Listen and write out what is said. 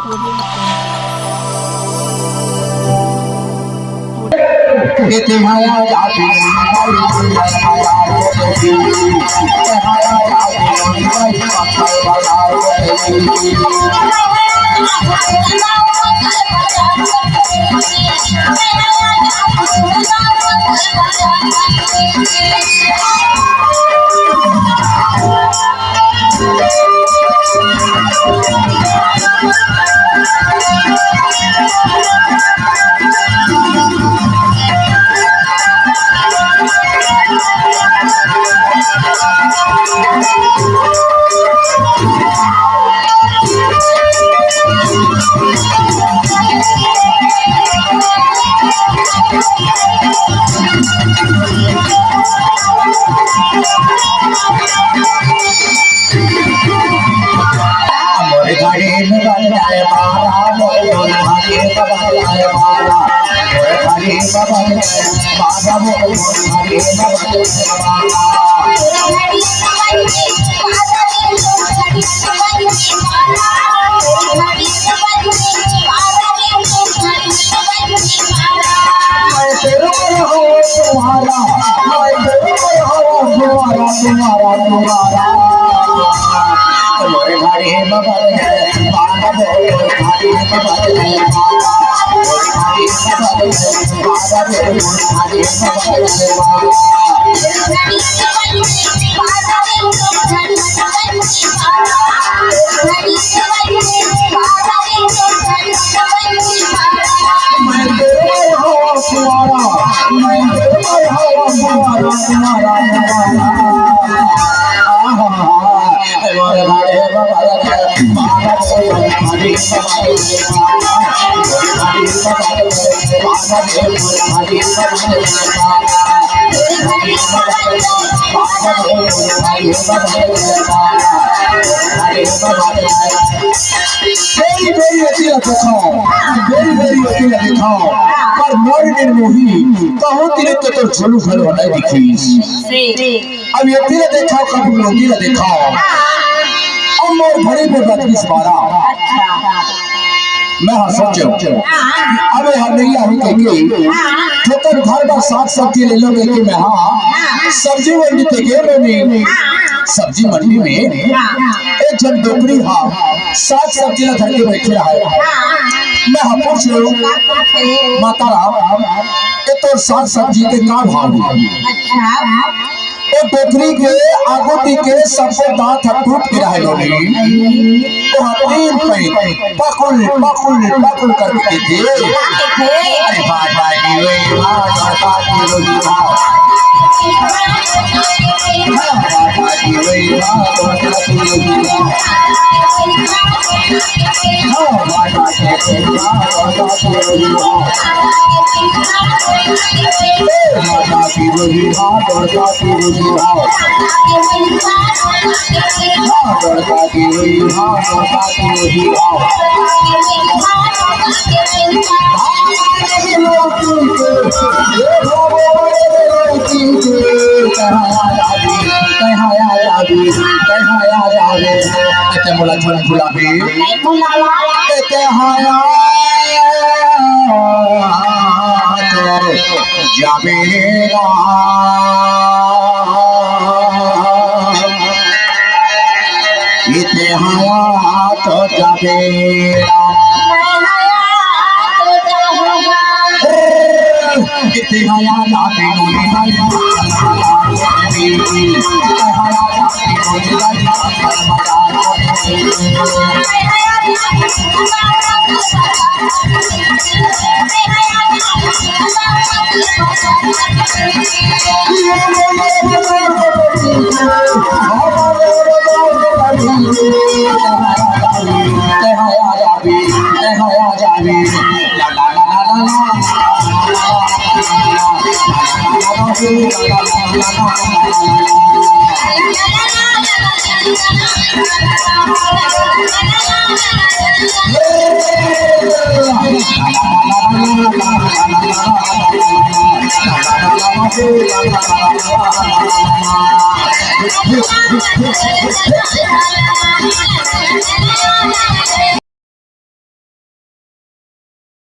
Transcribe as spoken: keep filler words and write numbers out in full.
मोर घड़ी में बज जाए बारा, मोर घड़ी में बज जाए बारा, मोर घड़ी में बज जाए बारा, मोर घड़ी में बज जाए बारा। मैं तेरे पर हूँ तुम्हारा, मैं तेरे पर हूँ तुम्हारा, तुम्हारा, तुम्हारा। तुम्हारे घड़ी में बज गए बारा, तुम्हारे घड़ी में बज गए बारा, तुम्हारे घड़ी में बज गए बारा, तुम्हारे घड़ी में बज गए बारा। मैं तेरे हवा कुंवारा, मैं तेरे हवा कुंवारा, कुंवारा, कुंवारा। आहा, बेरी बेरी अकेला देखाओ, बेरी बेरी अकेला देखाओ, पर मोर निर्मोही कहूँ तिले तो तोर झोलू घलो नहीं दिखीस। अब ये तिले देखाओ, कभी मोती ला देखाओ। अब मोर घड़ी पे बत्तीस बारा। मैं हाँ सोचो, अबे हाँ नहीं आही कह के, ठोकर घर बर साग सब्जी ले लो कह के मैं हाँ सब्जी मंडी ते गे बनी। सब्जी मंडी में एक झन डोकरी हा साग सब्जी ला धर के बैठे रहे। मैं हाँ पूछ रहे हूँ, माता राम, ये तोर साग सब्जी के का भाव हे? ओ डोकरी के आगू ती के सबको दांत ह टूट के रहे लोगी। ओ ह तीन पैर पकुल, पकुल, पकुल करके दे। अरे बाबा जी, ओए बाबा, बाबा जी, ओए बाबा। बाबा जी, ओए बाबा, बाबा जी, ओए बाबा। ते मोला झन भुलाबे। नहीं भुलावा। ते हाया तो जाबे रा। इते हाया तो जाबे रा। इते हाया जाबे रा।